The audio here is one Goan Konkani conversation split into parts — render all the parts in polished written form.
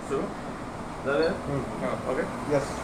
सुरू जालें. ओके. येस.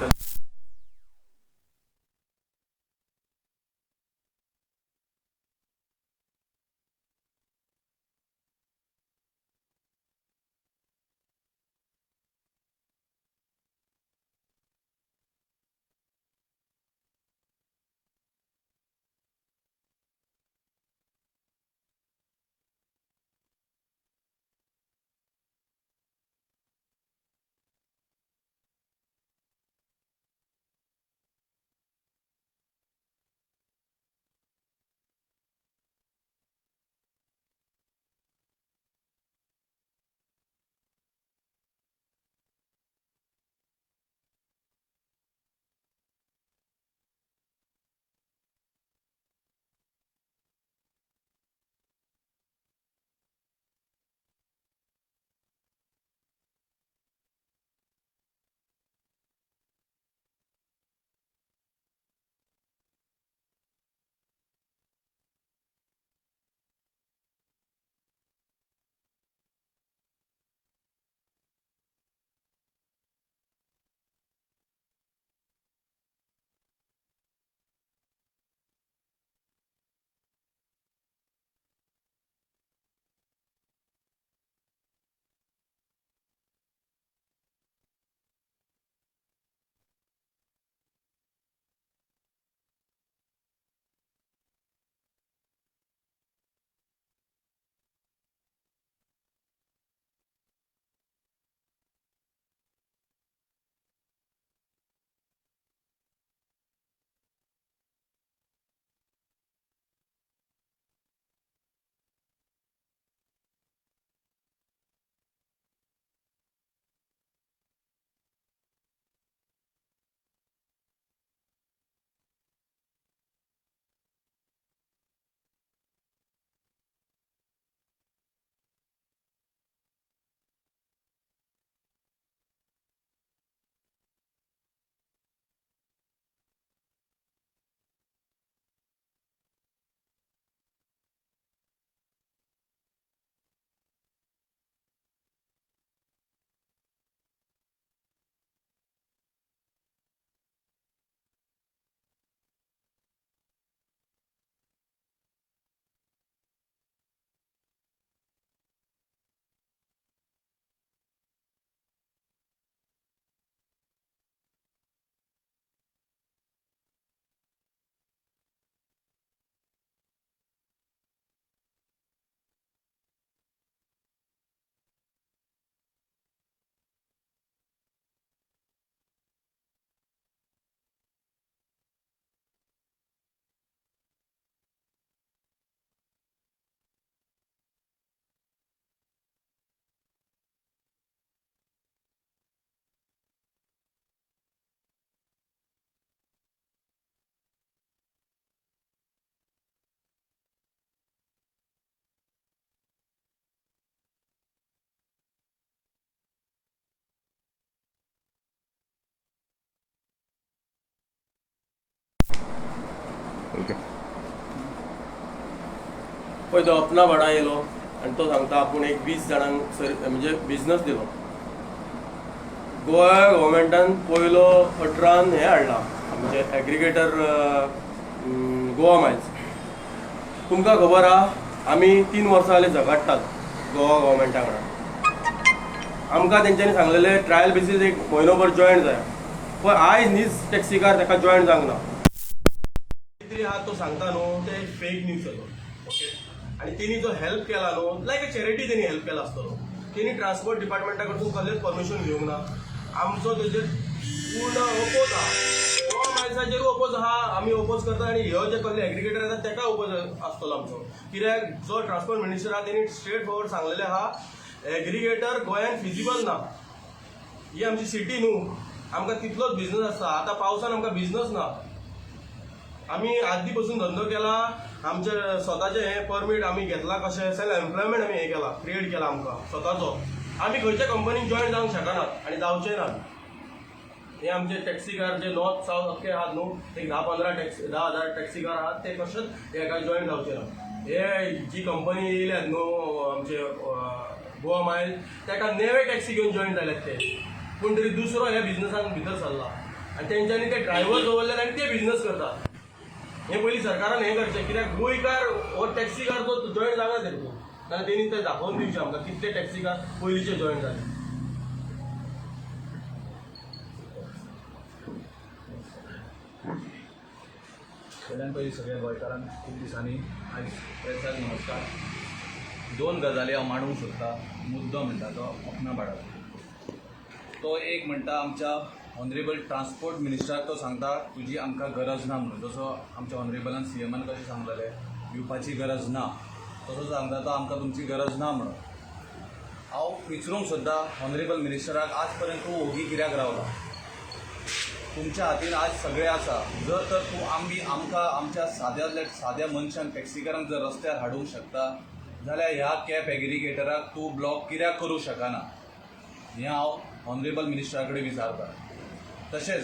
ओके. पळय, तो अपना भाडा येयलो आनी तो सांगता आपूण एक 20 जाणांक सर म्हणजे बिजनस दिलो. गोवा गव्हर्मेंटान पयलो 18न हें हाडलां आमचें एग्रिगेटर गोवा मायल्स. तुमकां खबर आहा, आमी 3 वर्सां जालीं झगडटात गोवा गव्हर्मेंटा कडेन. आमकां तेंच्यांनी सांगलेलें ट्रायल बेसीस एक म्हयनोभर जॉयन जाय. पळय, आयज न्हीच टॅक्सीकार ताका जॉयन जावंक ना. कितें आहा तो सांगता न्हू, ते फेक न्यूज जालो. ओके, आनी तेणी जो हेल्प केला न्हू, लायक अ चॅरिटी तेणी हेल्प केला आसतलो. तेणी ट्रान्सपोर्ट डिपार्टमेंटा कडसून कसलेच परमिशन घेवंक ना. आमचो तेजेर पूर्ण ओपोज आहा. गोवा मायल्साचेरूय ओपोज आहा, आमी ओपोज करता. आनी ह्यो जे कसले एग्रिगेटर येता तेका ओपोज आसतलो आमचो. कित्याक जो ट्रान्सपोर्ट मिनिस्टर आहा तेणी स्ट्रेट फॉरवर्ड सांगलेलें आहा, एग्रिगेटर गोंयांत फिजिबल ना. ही आमची सिटी न्हू, आमकां तितलोच बिजनस आसता. आतां पावसान आमकां बिजनस ना. आमी आदीं पसून धंदो केला. आमचे स्वताचे हे परमीट आमी घेतला, कशें सेल्फ एम्प्लॉयमेंट आमी हें केला, क्रिएट केला आमकां स्वताचो. आमी खंयच्या कंपनीक जॉयन जावंक शकनात आनी जावचे नात. हे आमचे टॅक्सीकार जे नॉर्थ सावथ अख्खे आहात न्हू, एक 10-15 टॅक्सी, 10,000 टॅक्सीकार आहात, ते कशेंच हेका जॉयन जावचे ना. हे जी कंपनी येयल्यात न्हू आमचे गोवा मायल ताका नेवे टॅक्सी घेवन जॉयन जाल्यात ते. कोण तरी दुसरो ह्या बिझनसान भितर सरला आनी तेंच्यांनी ते ड्रायव्हर दवरल्यात आनी ते बिझनस करतात. हें पयलीं सरकारान हें करचें, कित्याक गोंयकार हो टॅक्सीकार तो जॉयन जावना तेतून, जाल्यार तेणी ते दाखोवन दिवचें आमकां कितले टॅक्सीकार पयलींचे जॉयन जाले. सगळ्यात पयलीं सगळ्या गोंयकारांक खूब दिसांनी आयज प्रेसाक नमस्कार. दोन गजाली हांव मांडूंक सोदतां. मुद्दो म्हणटा तो अपना भाडाचो. तो एक म्हणटा आमच्या ऑनरेबल ट्रान्सपोर्ट मिनिस्टराक तो सांगता तुजी आमकां गरज ना म्हणून. जसो आमच्या ऑनरेबलान सीएमान कशें सांगलेलें दिवपाची गरज ना, तसो सांगता तो आमकां तुमची गरज ना म्हणून. हांव विचारूंक सोदतां ऑनरेबल मिनिस्टराक, आज पर्यंत तूं ओगी कित्याक रावला? तुमच्या हातीन आज सगळें आसा. जर तर तूं आमी आमकां आमच्या साद्या साद्या मनशांक टॅक्सीकारांक जर रस्त्यार हाडूंक शकता जाल्यार ह्या कॅब एग्रिगेटराक तूं ब्लॉक कित्याक करूंक शकना, हें हांव ऑनरेबल मिनिस्टरा कडेन विचारता. तशेंच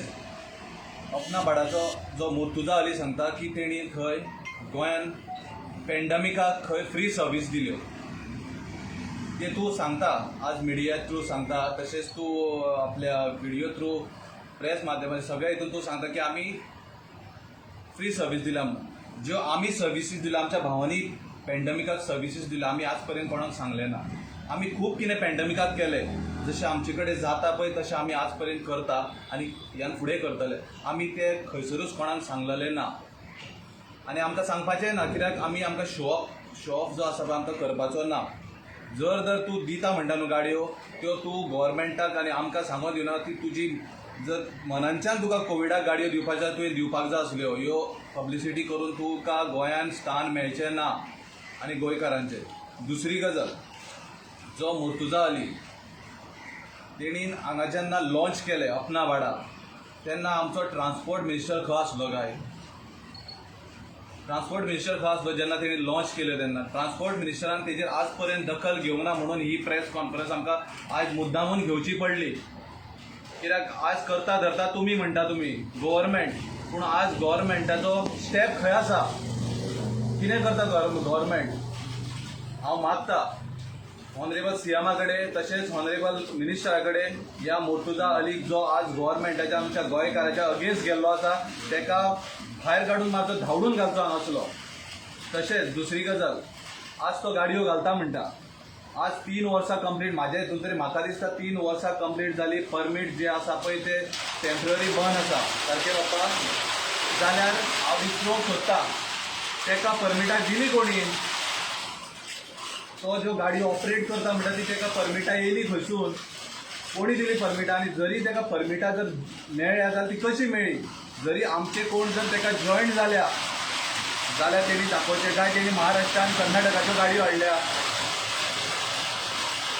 अपना भाडाचो जो मुर्तुजा अली सांगता की तेणी खंय गोंयान पेंडमिकाक खंय फ्री सर्वीस दिल्यो ते तूं सांगता, आज मिडिया थ्रू सांगता, तशेंच तूं आपल्या विडियो थ्रू प्रेस माध्यमांत सगळ्या हितून तूं सांगता की आमी फ्री सर्वीस दिल्या म्हणून. ज्यो आमी सर्विसीस दिल्या, आमच्या भावांनी पेंडमिकाक सर्विसीस दिल्या, आमी आज पर्यंत कोणाक सांगलें ना. आमी खूब कितें पेंडमिकाक केलें, जशें आमचे कडेन जाता पळय तशें आमी आज पर्यंत करता आनी ह्यान फुडें करतले. आमी ते खंयसरूच कोणाक सांगलेलें ना आनी आमकां सांगपाचें ना, कित्याक आमी आमकां शो ऑफ जो आसा पळय आमकां करपाचो ना. जर जर तूं दिता म्हणटा न्हू गाडयो त्यो तूं गोवोरमेंटाक आनी आमकां सांगोन दिवना ती तुजी जर मनांच्यान तुका कोविडाक गाडयो दिवपाक जाय तुवें दिवपाक जाय आसल्यो. ह्यो पब्लिसिटी करून तुका गोंयान स्थान मेळचें ना आनी गोंयकारांचें. दुसरी गजाल, जो मुर्तुजा अली तेणीन हांगा जेन्ना लॉन्च केलें अपना भाडा तेन्ना आमचो ट्रान्सपोर्ट मिनिस्टर खंय आसलो काय? ट्रान्सपोर्ट मिनिस्टर खंय आसलो जेन्ना तेणी लॉन्च केलें तेन्ना? ट्रान्सपोर्ट मिनिस्टरान तेजेर आज पर्यंत दखल घेवंक ना म्हणून ही प्रेस कॉन्फरन्स आमकां आयज मुद्दामून घेवची पडली. कित्याक आज करता धरता तुमी म्हणटा तुमी गोवोरमेंट, पूण आज गोवोरमेंटाचो स्टेप खंय आसा? कितें करता गोवोरमेंट? हांव मागता ऑनरेबल सीएमा कडेन तशेंच ऑनरेबल मिनिस्टरा कडेन, ह्या मुर्तुजा अलीक जो आज गोवोरमेंटाच्या आमच्या गोंयकाराच्या अगेन्स्ट गेल्लो आसा तेका भायर काडून मारचो, धांवडून घालचो हांगासलो. तशेंच दुसरी गजाल, आज तो गाडयो घालता म्हणटा. आज 3 वर्सां कंप्लीट म्हाज्या हितून तरी म्हाका दिसता 3 वर्सां कंप्लीट जाली. परमीट जे आसा पळय ते टेम्पररी बंद आसा सारकें बाप्पा. जाल्यार हांव विचारूंक सोदता तेका परमिटां दिली कोणी? तो ज्यो गाडी ऑपरेट करता म्हणटा ती तेका परमिटां येयली खंयसून? कोणी दिली परमिटां? आनी जरी तेका परमिटां जर मेळ्ळ्या जाल्यार ती कशी मेळ्ळी? जरी आमचे कोण जर तेका जॉयन जाल्या जाल्यार तेणी दाखोवचें काय तेणी महाराष्ट्रान कर्नाटकाच्यो गाडयो हाडल्या,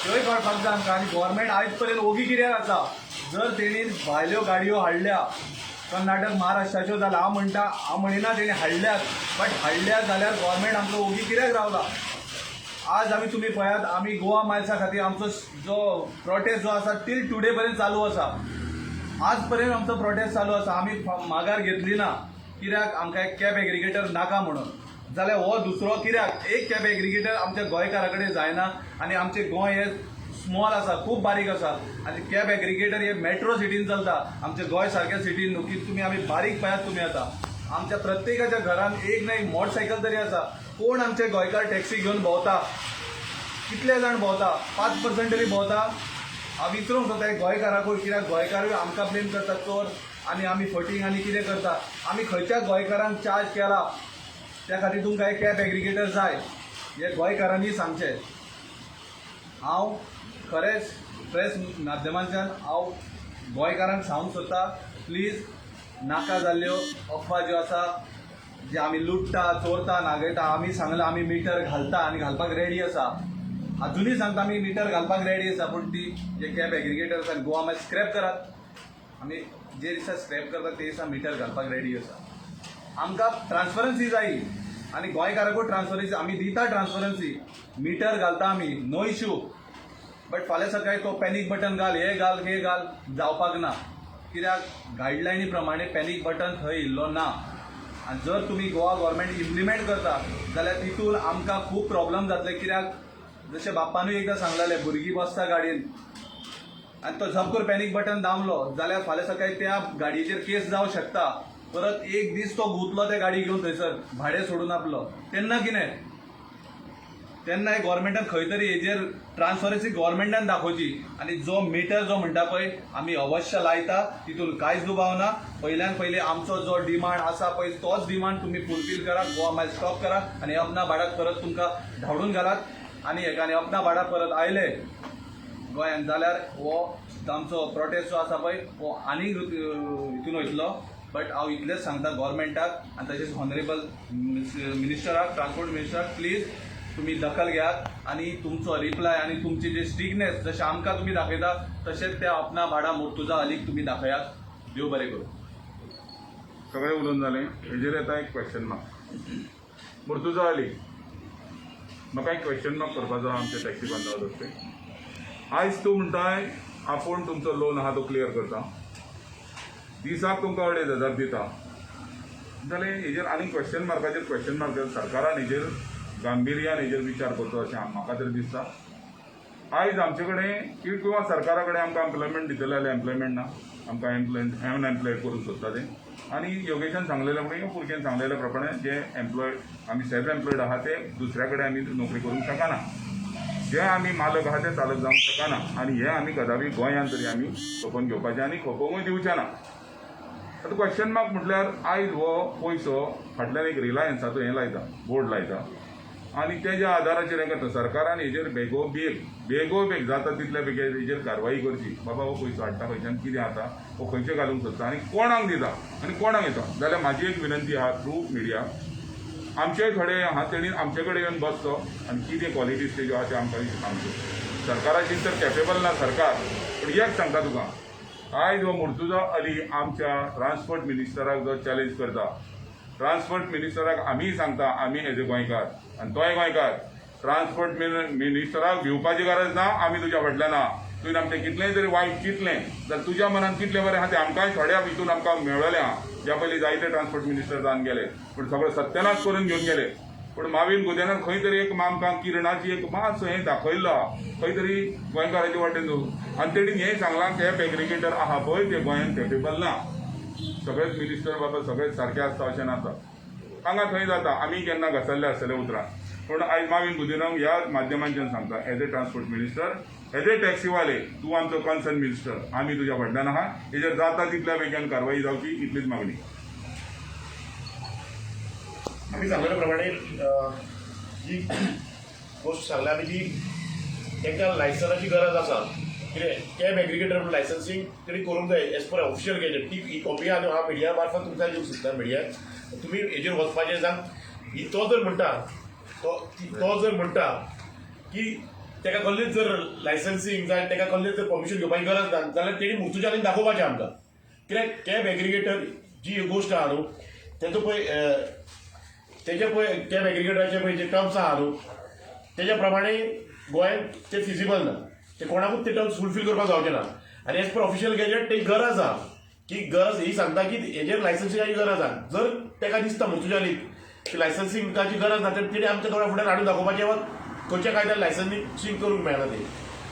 त्योय कळपाक जाय आमकां. आनी गोवोरमेंट आयज पर्यंत ओगी कित्याक आसा? जर तेणी भायल्यो गाडयो हाडल्या कर्नाटक महाराष्ट्राच्यो जाल्यार हांव म्हणटा, हांव म्हणिना तेणी हाडल्यात, बट हाडल्या जाल्यार गोवोरमेंट आमकां ओगी कित्याक रावला? आज आमी तुमी पळयात, आमी गोवा मायल्सा खातीर आमचो जो प्रोटेस्ट जो आसा टील टुडे पर्यंत चालू आसा. आज पर्यंत आमचो प्रोटेस्ट चालू आसा. आमी माघार घेतली ना कित्याक आमकां एक कॅब एग्रिगेटर नाका म्हणून. जाल्यार हो दुसरो कित्याक एक कॅब एग्रिगेटर आमच्या गोंयकारा कडेन जायना? आनी आमचें गोंय हें स्मॉल आसा, खूब बारीक आसा आनी कॅब एग्रिगेटर हे मेट्रो सिटीन चलता. आमच्या गोंय सारक्या सिटीन न्हू की तुमी आमी बारीक पळयात तुमी आतां आमच्या प्रत्येकाच्या घरान एक ना एक मोटरसायकल तरी आसा. कोण आमचे गोंयकार टॅक्सी घेवन भोंवता? कितले जाण भोंवता? 5% तरी भोंवता? हांव विचारूंक सोदता गोंयकाराकूय, कित्याक गोंयकारूय आमकां ब्लेम करता चोर आनी आमी फटींग आनी कितें करता. आमी खंयच्या गोंयकारांक चार्ज केला त्या खातीर तुमकां एक कॅब एग्रिगेटर जाय हें गोंयकारांनी सांगचें. हांव खरेंच प्रेस माध्यमांतल्यान हांव गोंयकारांक सांगूंक सोदता, प्लीज नाका जाल्ल्यो अफवा ज्यो आसा जे आमी लुट्टा चोरता नागयता, आमी सांगलां आमी मिटर घालता आनी घालपाक रेडी आसा. अजुनूय सांगता आमी मिटर घालपाक रेडी आसा, पूण ती जे कॅब एग्रिगेटर आसा गोवा मागीर स्क्रॅप करात. आमी जे दिसा स्क्रॅप करता ते दिसा मिटर घालपाक रेडी आसा. आमकां ट्रान्सपरन्सी जाय आनी गोंयकाराकूय ट्रान्सपरन्सी आमी दिता. ट्रान्सपरन्सी मिटर घालता आमी, नो इश्यू, बट फाल्यां सकाळी तो पॅनीक बटन घाल, हे घाल, हे घाल जावपाक ना, कित्याक गायडलायनी प्रमाणे पॅनीक बटन थंय इल्लो ना. आनी जर तुमी गोवा गव्हर्मेंट इम्प्लिमेंट करता जाल्यार तितून आमकां खूब प्रॉब्लम जातले, कित्याक जशें बाप्पानूय एकदां सांगलेलें, भुरगीं बसता गाडयेन आनी तो झप करून पॅनीक बटन दामलो जाल्यार फाल्यां सकाळी त्या गाडयेचेर केस जावं शकता. परत एक दीस तो गुंतलो त्या गाडी घेवन थंयसर भाडें सोडून आपलो, तेन्ना कितें? तेन्ना गव्हर्मेंटान खंय तरी हेजेर ट्रान्सपरन्सी गव्हर्मेंटान दाखोवची. आनी जो मिटर जो म्हणटा पळय, आमी अवश्य लायता, तितून कांयच दुबाव ना. पयल्यान पयलीं आमचो जो डिमांड आसा पळय, तोच डिमांड तुमी फुलफील करा. गोवा मायल्स स्टॉप करा आनी अपना भाडाक परत तुमकां धाडून घालात. आनी हेका आनी अपना भाडा परत आयले गोंयांत जाल्यार हो आमचो प्रोटेस्ट जो आसा पळय, हो आनीक हितून वयतलो. बट हांव इतलेंच सांगता गव्हर्मेंटाक आनी तशेंच ऑनरेबल मिनिस्टराक, ट्रान्सपोर्ट मिनिस्टराक, प्लीज तुमी दखल घेयात आनी तुमचो रिप्लाय आनी तुमची जे स्ट्रिकनेस जशें आमकां तुमी दाखयता, तशेंच त्या अपना भाडा मुर्तुजा अलीक तुमी दाखयात. देव बरें करूं. सगळें उलोवन जालें. हेजेर येता एक क्वेश्चन मार्क. मुर्तुजा अली, म्हाका एक क्वेश्चन मार्क करपाचो आहा आमच्या टॅक्सी बांधवा तर्फे. आयज तूं म्हणटाय आपूण तुमचो लोन आहा तो क्लियर करता, दिसाक तुमकां 2500 दिता, जाल्यार हेजेर आनी क्वेश्चन मार्काचेर क्वेश्चन मार्क. सरकारान हेजेर गांभिर्यान हेजेर विचार करचो अशें म्हाका तरी दिसता. आयज आमचे कडेन किंवा सरकारा कडेन आमकां एम्प्लॉयमेंट दितले जाल्यार एम्प्लॉयमेंट ना. आमकां एम्प्लॉय अनएम्प्लॉयड करूंक सोदता ते. आनी योगेशान सांगलेल्या प्रमाणे किंवा पुरक्यान सांगलेल्या प्रमाणे, जे एम्प्लॉयड आमी सेल्फ एम्प्लॉयड आहा ते दुसऱ्या कडेन आमी नोकरी करूंक शकना. जे आमी मालक आहा ते चालक जावंक शकना. आनी हे आमी कदापी गोंयांत तरी आमी खपोवन घेवपाचें आनी खपोवंकूय दिवचे ना. आतां क्वेश्चन मार्क म्हटल्यार आयज हो पयसो फाटल्यान एक रिलायन्साचो हें लायता, बोर्ड लायता आनी तेज्या आदाराचेर हें करता. सरकारान हेजेर बेगोबेग बेगोबेग जाता तितल्या बेगीन हेजेर कारवाई करची. बाबा, हो पयसो हाडटा खंयच्यान, कितें जाता, हो खंयचे घालूंक सोदता आनी कोणाक दिता आनी कोणाक येता? जाल्यार म्हाजी एक विनंती आहा थ्रू मिडिया, आमचे थोडे आहा तेणी आमचे कडेन येवन बसचो आनी कितें क्वॉलिटीज तेज्यो आहा ते आमकां सांगच्यो. सरकाराची तर कॅपेबल ना सरकार, पूण एक सांगता तुका, आयज हो मुर्तुजा अली आमच्या ट्रान्सपोर्ट मिनिस्टराक जो चॅलेंज करता, ट्रान्सपोर्ट मिनिस्टराक आमीय सांगता, आमी एज ए गोंयकार आनी तोय गोंयकार, ट्रान्सपोर्ट मिनिस्टराक भिवपाची गरज ना. आमी तुज्या फाटल्यान आहा. तुवें आमचें कितलेंय जरी वायट चिंतलें जाल्यार तुज्या मनान कितलें बरें आहा तें आमकांय थोड्या हितून आमकां मेळ्ळेलें आहा. ज्या पयलीं जायते ट्रान्सपोर्ट मिनिस्टर जावन गेले, पूण सगळें सत्यानाश करून घेवन गेले. पूण मावीन गुदिन्हान खंय तरी एक आमकां किरणाची एक मातसो हें दाखयल्लो आहा खंय तरी गोंयकाराचे वाटेन. आनी तेणी हें सांगलां, कॅब एग्रिगेटर आहा पळय ते गोंयांत कॅपेबल ना. सगळेच मिनिस्टर बाबा सगळेच सारके आसता अशें नासता. हांगा थंय जाता, आमी केन्ना घसरले आसतले उतरां. पूण आयज मावीन गुदिन्हाक ह्या माध्यमांच्यान सांगता, as a transport minister, as a टॅक्सीवाले, तूं आमचो कन्सर्न मिनिस्टर, आमी तुज्या फाटल्यान आहा. हेजेर जाता तितल्या बेगीन कारवाई जावची इतलीच मागणी. आमी सांगलेल्या प्रमाणे, जी गोश्ट सांगल्या आमी की तांकां लायसनाची गरज आसा. कितें कॅब एग्रिगेटर लायसन्सिंग तरी करूंक जाय एज पर ऑफिशियल गॅजेट. ती ही कॉपी आनी हांव मिडिया मार्फत तुमकां दिवंक सोदता. मिडियाक तुमी हेजेर वचपाचें जावन ही तो जर म्हणटा की ताका कसलीच जर लायसन्सिंग जाय, ताका कसलीच जर परमिशन घेवपाची गरज ना, जाल्यार तेणी मुर्तुजानी दाखोवपाचें आमकां. कित्याक कॅब एग्रिगेटर जी गोश्ट आहा न्हू, तेजो पळय तेजे पळय कॅब एग्रिगेटराचे पळय जे टर्म्स आहा न्हू, तेज्या प्रमाणे गोंयांत ते फिजिबल ना. ते कोणाकूच ते टर्म्स फुलफील करपाक जावचे ना. आनी एज पर ऑफिशियल गॅजेट ती गरज आहा की गरज ही सांगता की हेजेर लायसन्सिंगाची गरज आहा. जर ताका दिसता मुर्तुजालीक की लायसन्सिंगाची गरज ना, तर तेणी आमच्या दोळ्या फुड्यान हाडून दाखोवपाचें वा खंयच्या कायद्यान लायसन्सिंग करूंक मेळना ते.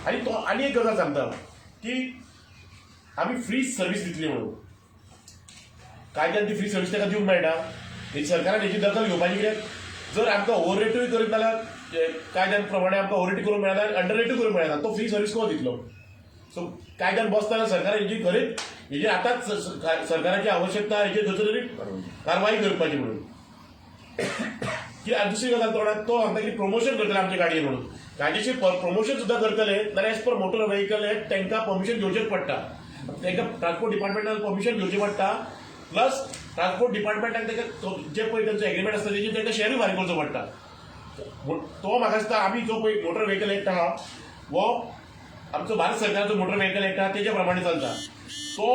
आनी तो आनी एक गजाल सांगता की आमी फ्री सर्वीस दितली म्हणून. कायद्यान ती फ्री सर्वीस ताका दिवंक मेळटा? ही सरकारान हेची दखल घेवपाची. कित्याक जर आमकां ओवर रेटूय करीत जाल्यार कायद्यान प्रमाणे आमकां ओवर रेटूय करूंक मेळना, अंडर रेटूय करूंक मेळना, तो फ्री सर्वीस कसो दितलो? सो कायद्यान बसतना सरकारान हेजी खरीच हेजी आतांच सरकाराची आवश्यकता हेजेर खंयचो तरी कारवाई करपाची म्हणून. कित्याक दुसरी गजाल तोंडात तो सांगता की प्रमोशन करतले आमचे गाडये म्हणून. कायदेशीर प्रमोशन सुद्दां करतले जाल्यार as per motor vehicle act तांकां परमिशन घेवचेंच पडटा. तांकां ट्रान्सपोर्ट डिपार्टमेंटान परमिशन घेवचें पडटा, प्लस ट्रान्सपोर्ट डिपार्टमेंटान ताका जे पळय तांचो एग्रीमेंट आसता तेजेर तांकां शेरूय फारीक करचो पडटा. म्हूण तो म्हाका दिसता आमी जो पळय मोटर व्हेकल एक्ट आहा, हो आमचो भारत सरकाराचो मोटर व्हेकल एक्ट आहा, तेज्या प्रमाणे चलता. तो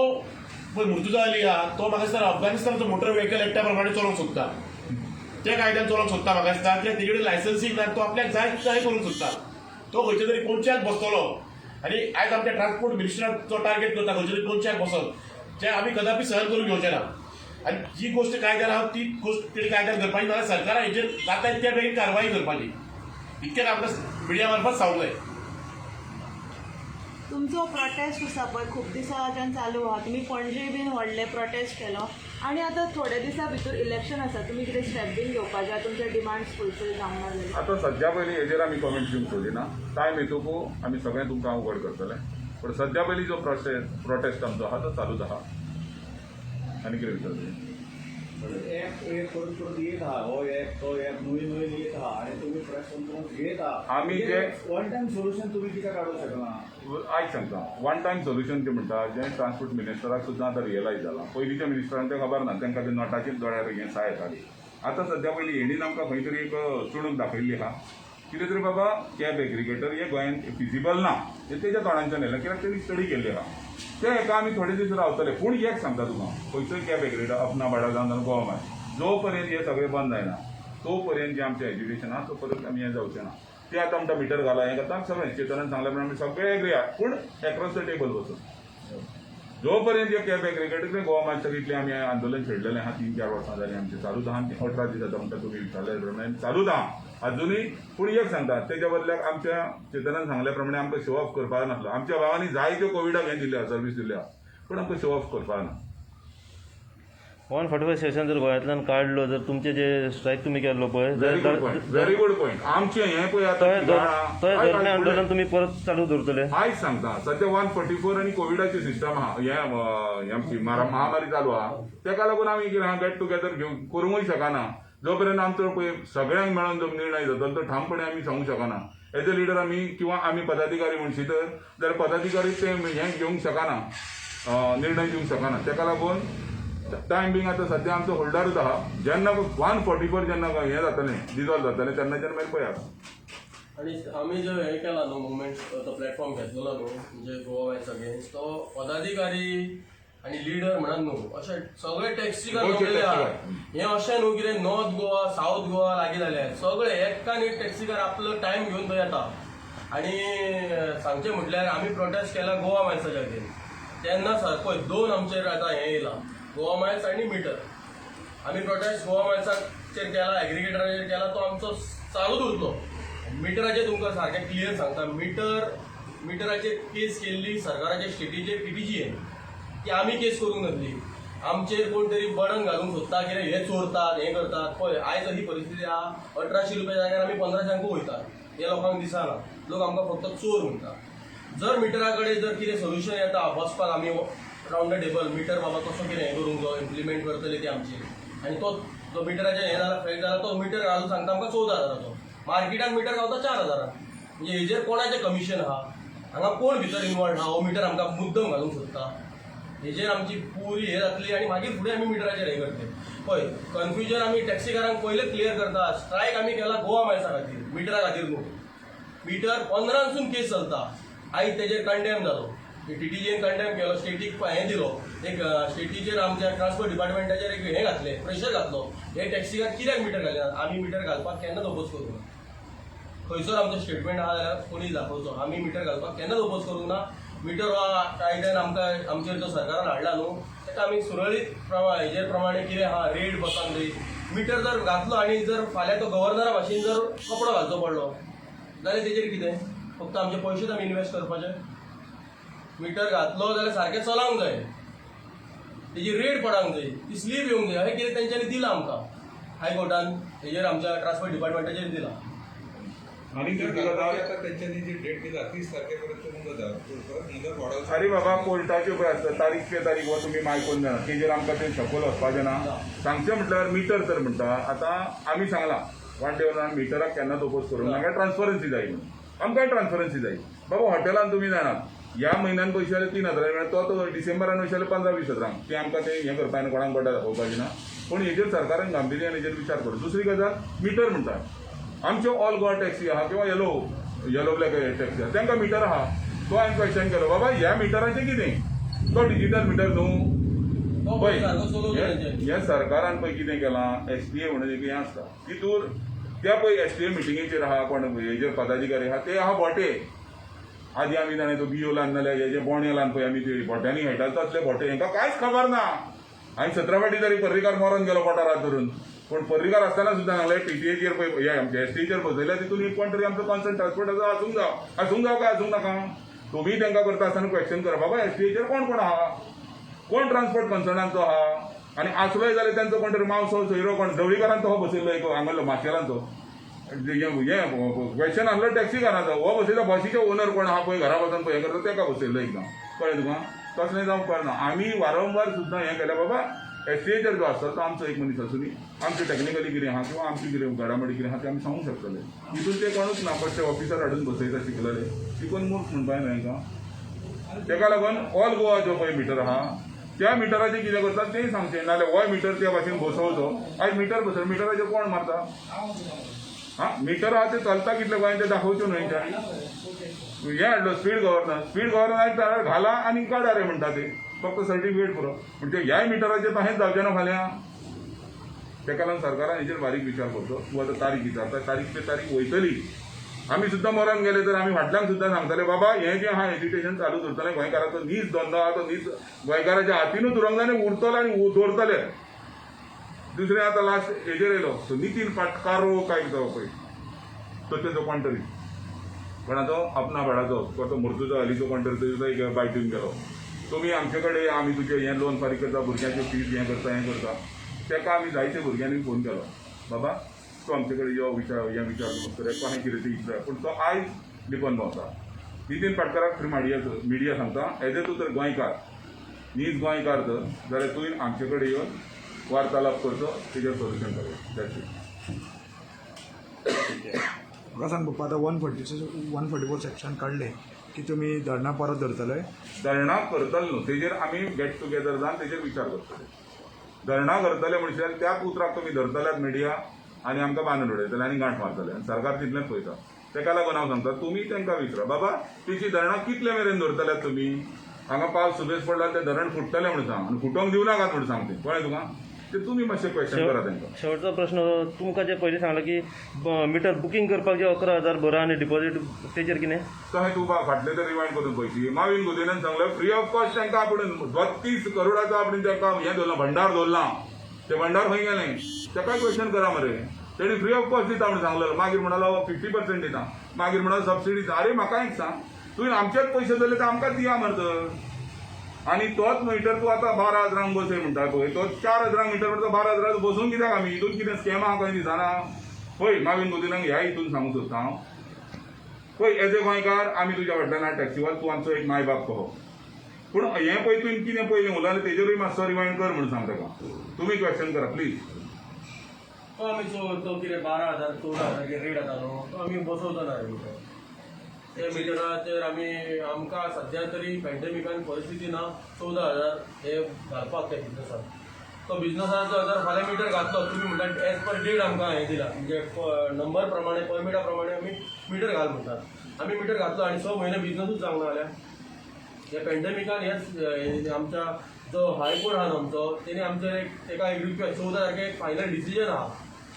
पळय मुर्तुजा अली आहा, तो म्हाका दिसता अफगाणिस्तानाचो मोटर व्हेकल एक्टा प्रमाणे चलोवंक सोदता, त्या कायद्यान चलोवंक सोदता म्हाका दिसता. कित्याक तेजे कडेन लायसन्सिंग ना, तो आपल्याक जाय जाय करूंक सोदता. तो खंयच्या तरी कोनशाक बसतलो आनी आयज आमच्या ट्रान्सपोर्ट मिनिस्टराक तो टार्गेट करता खंयच्या तरी कोनशाक बसत, जें आमी कदापी सहन करून घेवचे ना. आनी जी गोश्ट कायद्यान आहा ती गोश्ट तेणी कायद्यान करपाची, नाजाल्यार सरकारान हेजेर जाता तितक्या बेगीन कारवाई करपाची. इतकें आमकां मिडिया मार्फत सांगूंक जाय. तुमचो प्रोटेस्ट आसा पळय खूब दिसांच्यान चालू आहा, तुमी पणजे बीन व्हडले प्रोटेस्ट केलो आनी आतां थोड्या दिसां भितर इलेक्शन आसा, तुमी कितें स्टेप बीन घेवपाचे आहा तुमचे डिमांड्स फुलफील जावंक ना जाल्यार? आतां सद्या पयलीं हेजेर आमी कॉमेंट दिवंक सोदिना. टायम येतकू आमी सगळें तुमकां उगड करतले, पूण सद्या पयलीं जो प्रोटेस्ट आमचो आहा तो चालूच आहा. आनी कितें विचारता? ॲप हे करून करून येत आहा, हो ॲप तो ॲप नवीन नवीन येत आहा आनी तुमी फ्रेश करून घेत आहा. आमी जे वन टायम सोल्युशन तुमी कित्याक काडूंक शकना? आयज सांगता, वन टायम सोल्युशन तें म्हणटा जें ट्रान्सपोर्ट मिनिस्टराक सुद्दां आतां रियलायज जालां. पयलींच्या मिनिस्टरांक तें खबर ना, तांकां ते नोटाचेर दोळ्यार हें साय येताली. आतां सद्या पयलीं हेणीन आमकां खंय तरी एक चुणूक दाखयल्ली आहा कितें तरी, बाबा कॅब एग्रिगेटर हे गोंयांत फिजिबल ना, हें तेज्या तोंडांच्यान येयलें कित्याक तेणी स्टडी केल्ली आहा. ते हेका आमी थोडे दीस रावतले. पूण एक सांगता तुका, खंयचोय कॅब एग्रिगेटर अपना भाडा जावन गोवा माय जो पर्यंत हे सगळें बंद जायना तो पर्यंत जें आमचें एज्युकेशन आहा तो पर्यंत आमी हें जावचें ना. ते आतां आमकां मिटर घाला हें करता, सगळें चेतनान सांगल्या प्रमाणे आमी सगळे एग्री आहा, पूण एक्रॉस the table वचून जो पर्यंत हे कॅब एग्रिगेटर गोवा मायल्साक इतलें आमी आंदोलन छेडलेलें आहा, 3-4 वर्सां जालीं आमचें चालूच आहा. 18 दीस आतां म्हणटा तुमी विचारले प्रमाणे चालूच आहा अजुनूय. पूण एक सांगता, तेज्या बदल्याक आमच्या चेतनान सांगल्या प्रमाणे आमकां शो ऑफ करपाक नासलो. आमच्या भावांनी जायत्यो कोविडाक हें दिल्या, सर्वीस दिल्या, पूण आमकां शो ऑफ करपाक ना. 145 सेशन जर गोंयांतल्यान काडलो जर तुमचे जे स्ट्रायक तुमी केल्लो पळय, very good point, very good point. आमचें हें पळय आतां थंय धरणे आंदोलन तुमी परत चालू दवरतले? आयज सांगता, सद्या 144 आनी कोविडाची सिस्टम आहा, हें आमची महामारी चालू आहा, तेका लागून आमी कितें आहा गेट टुगेदर घेवन करूंकूय शकना. जो पर्यंत आमचो पळय सगळ्यांक मेळोन जो निर्णय जातलो तो ठामपणे आमी सांगूंक शकना. एज अ लिडर आमी किंवा आमी पदाधिकारी म्हणशी तर जाल्यार पदाधिकारी ते हें घेवंक शकना, निर्णय दिवंक शकना. तेका लागून टायम बींग आतां सद्या आमचो होल्डारूच आहा. जेन्ना 144 जेन्ना हें जातलें, डिजॉल्व जातलें, तेन्नाच्यान मागीर पळयात. आनी आमी जो हें केला न्हू मुवमेंट, तो प्लॅटफॉर्म घेतलेलो न्हू म्हणजे गोवा मायल्स अगेन्स्ट, तो पदाधिकारी आनी लिडर म्हणून न्हू अशें सगळे टॅक्सीकार जमलेले आहा. हें अशें न्हू कितें नॉर्थ गोवा सावथ गोवा लागीं जाले, सगळे एकान एक टॅक्सीकार आपलो टायम घेवन थंय येता. आनी सांगचें म्हटल्यार आमी प्रोटेस्ट केला गोवा मायल्साच्या अगेन्स्ट, तेन्ना पळय दोन आमचेर आतां हें येयलां, गोवा मायल्स आनी मिटर. आमी प्रोटेस्ट गोवा मायल्साचेर केला, एग्रिगेटराचेर केला, तो आमचो चालूच उरतलो. मिटराचेर तुमकां सारकें क्लियर सांगता, मिटराचेर केस केल्ली सरकाराचे स्टेटीचेर टीटीजीएन, ती आमी केस करूंक नासली. आमचेर कोण तरी बर्डन घालूंक सोदता कितें हे चोरतात हें करतात. पळय आयज अशी परिस्थिती आहा, 1800 रुपया जाग्यार आमी 1500 वयतात, हें लोकांक दिसना. लोक आमकां फक्त चोर म्हणटा. जर मिटरा कडेन जर कितें सोल्युशन येता बसपाक आमी रावंड the table metre बाबा कसो कितें हें करूंक जाय, इम्प्लिमेंट करतले ती आमची. आनी तो जो मिटराचेर हें जाला फॅक्ट जाला, तो मिटर घालून सांगता आमकां 14,000चो, मार्केटान मिटर गावता 4,000. म्हणजे हेजेर कोणाचें कमिशन आहा, हांगा कोण भितर इनवॉल्ड आहा, हो मिटर आमकां मुद्दम घालूंक सोदता. हेजेर आमची पुरी हें जातली आनी मागीर फुडें आमी मिटराचेर हें करतले. पळय कन्फ्युजन आमी टॅक्सीकारांक पयलें क्लियर करता, स्ट्रायक आमी केला गोवा मायल्सा खातीर, मिटरा खातीर न्हू. मिटर 15सून केस चलता, आयज तेजेर कंडेम जालो, टीटीजीएन कंडेम केलो, स्टेटीक हें दिलो, एक स्टेटीचेर आमच्या ट्रान्सपोर्ट डिपार्टमेंटाचेर एक हें घातलें, प्रेशर घातलो, हे टॅक्सीकार कित्याक मिटर घालना. आमी मिटर घालपाक केन्नाच ओपोज करूंक ना. खंयसर आमचो स्टेटमेंट आहा जाल्यार कोणीय दाखोवचो, आमी मिटर घालपाक केन्नाच ओपोज करूंक ना. मिटर हो कायद्यान आमकां आमचेर जो सरकारान हाडला न्हू ताका आमी सुरळीत हेजेर प्रमाणे कितें आहा रेट बसूंक जाय. मिटर जर घातलो आनी जर फाल्यां तो गव्हर्नरा भाशेन जर कपडो घालचो पडलो जाल्यार तेजेर कितें, फक्त आमचे पयशेच आमी इनवेस्ट करपाचे. मिटर घातलो जाल्यार सारकें चलोवंक जाय, तेजी रेट पडोंक जाय, ती स्लीप येवंक जाय, अशें कितें तेंच्यांनी दिलां आमकां हायकोर्टान, हेजेर आमच्या ट्रान्सपोर्ट डिपार्टमेंटाचेर दिलां. आनी आता त्यांच्यानी जी डेट दिला 30 तारखेपर्यंत मुदत आहा. अरे बाबा कोर्टाच्यो पळय आसता तारीख पे तारीख हो तुमी मायकून जाणा, तेजेर आमकां तें सकयल वचपाचें ना. सांगचें म्हटल्यार मिटर तर म्हणटा, आतां आमी सांगलां वन डे मिटराक केन्नाच ओपोज करूंक ना, ट्रान्सपरन्सी जाय म्हणून. आमकांय ट्रान्सपरन्सी जाय. बाबा हॉटेलान तुमी जाणात ह्या म्हयन्यान पयशे जाले 3,000 मेळ्ळे, तो डिसेंबरान पयशे जाले 15-20 हजारांक, तें आमकां तें हें करपाक कोणाक बोटां दाखोवपाचें ना. पूण हेजेर सरकारान गांभिर्यान हेजेर विचार करूं. दुसरी गजाल मिटर म्हणटा, आमच्यो ऑल गोवा टॅक्सी आहा किंवा येलो येलो ब्लॅक टॅक्सी आहा तांकां मिटर आहा. तो हांवें क्वेश्चन केलो, बाबा ह्या मिटराचें कितें, तो डिजिटल मिटर न्हू. पळय हें सरकारान पळय कितें केलां, एसटीए म्हणून एक हें आसता तितूर त्या पळय एसटीए मिटिंगेचेर आहा कोण हेजेर पदाधिकारी आहा ते आहा बोटे. आदी आमी जाणा तो बियो लान नाल्यार हेजे बोणे लान पळय आमी ते बोट्यांनी खेळटाले तसले बोटे, हेंकां कांयच खबर ना. हांवें 17 फावटी तरी पर्रीकार मरोन गेलो बोटार हात धरून. पूण पर्रीकार आसतना सुद्दां सांगलें टीटीएचेर पळय हे आमचे एसटीचेर बसयल्या तितून एक कोण तरी आमचो कॉन्सर्न ट्रान्सपोर्टाचो आसूंक जाव, आसूंक जाव काय आसूंक नाका. तुमी तांकां करता आसतना क्वेश्चन करा, बाबा एसटीएचेर कोण कोण आहा, कोण ट्रान्सपोर्ट कन्सर्नांचो आहा, आनी आसलोय जाल्यार तांचो कोण तरी मावसो सोयरो कोण ढवळीकारांचो हो बसयल्लो एक हांगासरलो माशेलांचो हे क्वेश्चन आहलो टॅक्सीकारांचो हो बसयलो, बशीचे ओनर कोण आहा पळय घरा वचून पळय हें करता ताका बसयल्लो एकदम. कळ्ळें तुका? तसलें जावंक उपकारना. आमी वारंवार सुद्दां हें केलें, बाबा एसटीएचेर जो आसता तो आमचो एक मनीस आसूं न्ही, आमचें टॅक्निकली कितें आहा किंवा आमची कितें घडामोडी कितें आहा तें आमी सांगूंक शकतले. हितून ते कोणूच ना, बट ते ऑफिसर हाडून बसयता शिकलेले, शिकून मूर्ख म्हणपाक न्हय हांकां. तेका लागून ऑल गोवा जो पळय मिटर आहा त्या मिटराचें कितें करतात तेंय सांगचें, नाजाल्यार होय मिटर त्या भाशेन बसोवचो. आयज मिटर बसय, मिटराचेर कोण मारता? आं, मिटर आहा तें चलता कितलें गोंयांत तें दाखोवचें न्हय. हें हाडलो स्पीड गव्हर्नर, स्पीड गव्हर्नर घाला आनी काडा रे म्हणटा ते, फक्त सर्टिफिकेट पुरो. म्हणजे ह्याय मिटराचेर तशेंच जावचें ना फाल्यां. तेका लागून सरकारान हेचेर बारीक विचार करचो. तूं आतां तारीख विचारता, तारीख ते तारीख वयतली. आमी सुद्दां मरण गेले तर आमी फाटल्यान सुद्दां सांगतले, बाबा हें जें आहा एजिटेशन चालूच उरतलें. गोंयकाराचो नीज धंदो आहा तो नीज गोंयकाराच्या हातीनूच उरोंक जाय आनी उरतलो आनी दवरतले. दुसरें आतां लास्ट हेजेर येयलो तो नितीन पाटकारो काय कितें पळय तो तेजो कोण तरी कोणाचो अपना भाडाचो तो मुर्तुजा अलीचो कोण तरी तेजो एक बायट दिवन गेलो, तुमी आमचे कडेन आमी तुजें हें लोन फारीक करता, भुरग्यांच्यो फीज हें करता हें करता. तेका आमी जायते भुरग्यांनी फोन केलो, बाबा तूं आमचे कडेन यो विचार हें विचार कशें कितें तें इतलें. पूण तो आयज लिपोन भोंवता. नितीन पाटकाराक फ्री मिडिया सांगता, एज ए तूं तर गोंयकार, नीज गोंयकार तर जाल्यार तुवें आमचे कडेन येवन वार्तालाप करचो, तेजेर सोल्युशन करूया. That's it. म्हाका सांग पप्पा, आतां 144 सेक्शन काडलें की तुमी धरणां परत धरतले? धरणां करतले न्हू, तेजेर आमी गेट टुगेदर जावन तेजेर विचार करतले. धरणां करतले म्हणशात त्याच उतराक तुमी धरतल्यात मिडिया आनी आमकां बांदून उडयतले आनी गांठ मारतले आनी सरकार तितलेंच पळयता. तेका लागून हांव सांगता तुमी तांकां विचारा, बाबा तेची धरणां कितले मेरेन धरतल्यात तुमी? हांगा पावस सुबेज पडला तें धरण फुट्टलें म्हणून सांग आनी फुटोवंक दिवं नाकात म्हणून सांग तें. कळ्ळें तुका? ते तुमी मातशें क्वेश्चन करा तांकां. शेवटचो प्रश्न, तुमकां जे पयलीं सांगलां की मिटर बुकींग करपाक जे 11,000 भरा आनी डिपॉझीट तेचेर कितें? तशें तूं फाटलें तर रिवायंड करून पळयशी. माविन गुदिन्हान सांगलें फ्री ऑफ कॉस्ट तांकां आपूण 32 करोडाचो आपूण तांकां हें दवरलां, भंडार दवरलां. तें भंडार खंय गेलें? ताकाय क्वेश्चन करा मरे. तेणी फ्री ऑफ कॉस्ट दिता म्हणून सांगलेलो, मागीर म्हणालो 50% दिता, मागीर म्हणालो सबसिडी दिता. अरे म्हाका एक सांग, तुवें आमचेच पयशे धरले तर आमकां दिया मरे तर. आनी तोच मिटर तूं आतां 12,000 बसय म्हणटा पळय, तो 4,000 मिटर म्हणटा 12,000 बसून कित्याक आमी? हितून कितें स्कॅम आहा खंय दिसना. पळय माविन गुदिन्हाक ह्या हितून सांगूंक सोदता हांव, पळय एज ए गोंयकार आमी तुज्या फाटल्यान आहा टॅक्सीवाल, तूं आमचो एक मायबाप कहो. पूण हें पळय तुवें कितें पयलीं उलयलें तेजेरूय मातसो रिवायंड कर म्हणून सांग ताका. तुमी क्वेश्चन करा प्लीज. तो आमी तो कितें 12,000 14,000 रेट आसा न्हू तो आमी बसोवचो ना रे मिटर. ते मिटराचेर आमी आमकां सद्या तरी पॅन्डेमिकान परिस्थिती ना 14,000 हे घालपाक त्या बिजनसान. तो बिजनसाचो जर फाल्यां मिटर घातलो तुमी म्हणटा एज पर डेट आमकां हें दिलां, म्हणजे नंबर प्रमाणे परमिटा प्रमाणे आमी मिटर घाल म्हणटात. आमी मिटर घातलो आनी 6 म्हयने बिजनसूच जावंक ना जाल्यार ह्या पॅन्डेमिकान हेच आमच्या जो हायकोर्ट आहा आमचो तेणी आमचेर एक तेका एक रिक्वेस्ट 14 तारखेक एक फायनल डिसिजन आहा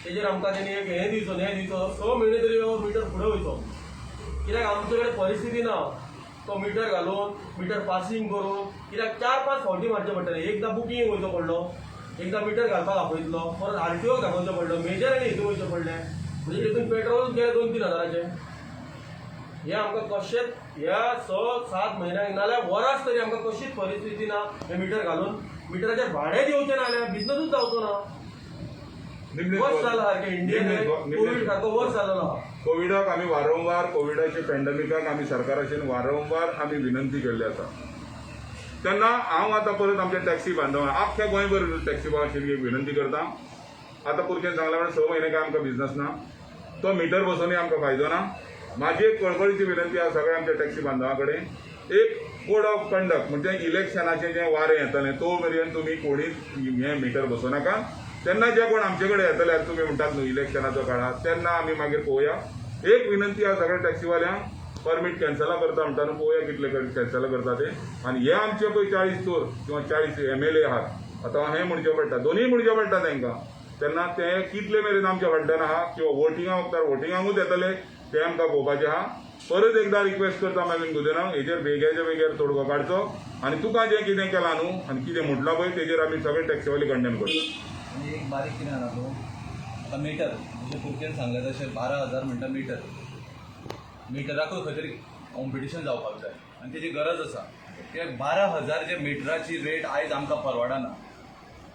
तेजेर आमकां तेणी एक हें दिवचो न्याय दिवचो. 6 म्हयने तरी हो मिटर फुडें वयचो, कित्याक आमचे कडेन परिस्थिती ना तो मिटर घालून मिटर पासींग करून, कित्याक 4-5 फावटी मारचें पडटलें. एकदां बुकींग वयचो पडलो, एकदां मिटर घालपाक आपयतलो, परत आरटीओक दाखोवचें पडलो, मेजर आनी हितून वयचें पडलें, म्हणजे तितून पेट्रोल गेलें 2-3 हजाराचें. हें आमकां कशेंच ह्या 6-7 म्हयन्यांक नाजाल्यार वरांच तरी आमकां कशीच परिस्थिती ना हें मिटर घालून मिटराचेर भाडें दिवचें ना जाल्यार बिजनसूच जावचो ना. वर्स जालां सारकें इंडियन कोवीड सारको वर्स जालेलो आहा. कोविडाक आमी वारंवार, कोविडाचे पॅन्डेमिकाक आमी सरकाराचेर वारंवार आमी विनंती केल्ली आसा. तेन्ना हांव आतां परत आमच्या टॅक्सी बांधवांक, आख्ख्या गोंयभर टॅक्सी बांधवांक एक विनंती करता. आतां पुरकेन सांगलां म्हणून 6 म्हयने काय आमकां बिजनस ना, तो मिटर बसोवनूय आमकां फायदो ना. म्हाजी एक कळकळीची विनंती आसा सगळ्या आमच्या टॅक्सी बांधवां कडेन, एक कोड ऑफ कंडक्ट म्हणजे इलेक्शनाचें जें वारें येतलें तो मेरेन तुमी कोणीच हें मिटर बसोवं नाका. तेन्ना जे कोण आमचे कडेन येतले तुमी म्हणटात न्हू इलेक्शनाचो काळ, तेन्ना आमी मागीर पळोवया. एक विनंती आसा सगळ्या टॅक्सीवाल्यांक, परमीट कॅन्सलां करता म्हणटा न्हू, पळोवया कितले कॅन्सलां करता ते. आनी हे आमचे पळय 40 चोर किंवा 40 MLA आहात, आतां हें म्हणचें पडटा, दोनूय म्हणचें पडटा तांकां. तेन्ना ते कितले मेरेन आमच्या फाटल्यान आहा किंवा वोटिंगा वखदार वोटिंगाकूच येतले ते आमकां पळोवपाचें आहा. परत एकदां रिक्वेस्ट करता मागीर गुदिन्हाक, हेजेर बेग्याच्या बेग्यार तोडगो काडचो आनी तुका जें कितें केलां न्हू आनी कितें म्हटलां पळय तेजेर आमी सगळे टॅक्सीवाले कंडेम करता. आनी एक बारीक कितें जाणा तूं, आतां मिटर जशें पुरकेन सांगलें तशें 12,000 म्हणटा मिटर, मिटराकूय खंय तरी कॉम्पिटिशन जावपाक जाय आनी तेजी गरज आसा. कित्याक 12,000 जे मिटराची रेट आयज आमकां परवडना.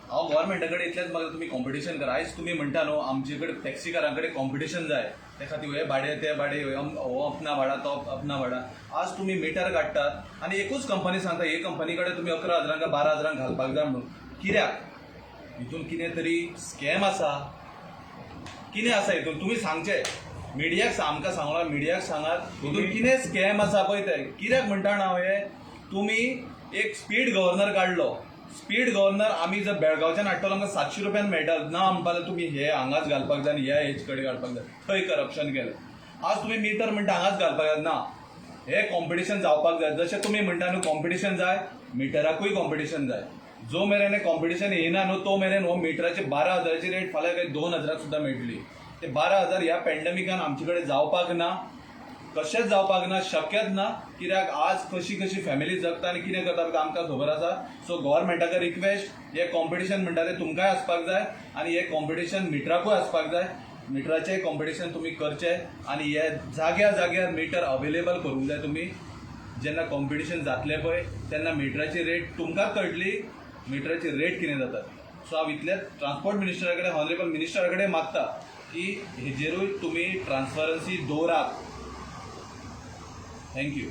हांव गव्हर्मेंटा कडेन इतलेंच मागता, तुमी कॉम्पिटिशन करा. आयज तुमी म्हणटा न्हू आमचे कडेन टॅक्सीकारां कडेन कॉम्पिटिशन जाय, ते खातीर हे भाडें ते भाडें, हो अपना भाडा तो अपना भाडा. आज तुमी मिटर काडटात आनी एकूच कंपनी सांगता हे कंपनी कडेन तुमी 11,000 काय 12,000 घालपाक जाय म्हणून. कित्याक? हितून कितें तरी स्कॅम आसा, कितें आसा हितून तुमी सांगचें मिडियाक, आमकां सांगला मिडियाक सांगात हितून कितें स्कॅम आसा पळय तें. कित्याक म्हणटा हांव हें, तुमी एक स्पीड गव्हर्नर काडलो, स्पीड गव्हर्नर आमी जर बेळगांवच्यान हाडटलो आमकां 700 रुपयान मेळटा. ना म्हणपा जाल्यार तुमी हे हांगाच घालपाक जाय आनी ह्या हेच कडेन घालपाक जाय, थंय करप्शन केलें. आज तुमी मिटर म्हणटा हांगाच घालपाक जाय, ना, हे कॉम्पिटिशन जावपाक जाय. जशें तुमी म्हणटा न्हू कॉम्पिटिशन जाय, मिटराकूय कॉम्पिटिशन जाय. जो मेरेन कॉम्पिटिशन येयना न्हू तो मेरेन हो मिटराचे 12,000 रेट फाल्यां काय 2,000 सुद्दां मेळटली. ते 12,000 ह्या पॅन्डेमिकान आमचे कडेन जावपाक ना, कशेंच जावपाक ना, शक्यच ना. कित्याक आज कशी कशी फॅमिली जगता आनी कितें करता तें आमकां खबर आसा. सो गव्हर्मेंटाक रिक्वेस्ट, हें कॉम्पिटिशन म्हणटा तें तुमकांय आसपाक जाय आनी हें कॉम्पिटिशन मिटराकूय आसपाक जाय. मिटराचें कॉम्पिटिशन तुमी करचें आनी हे जाग्या जाग्यार मिटर अवेलेबल करूंक जाय. तुमी जेन्ना कॉम्पिटिशन जातलें पळय तेन्ना मिटराची रेट तुमकां कळटली, मिटराची रेट कितें जाता. सो हांव इतलेंच ट्रान्सपोर्ट मिनिस्टरा कडेन, ऑनरेबल मिनिस्टरा कडेन मागता की हेजेरूय तुमी ट्रान्सपरन्सी दवरात. Thank you.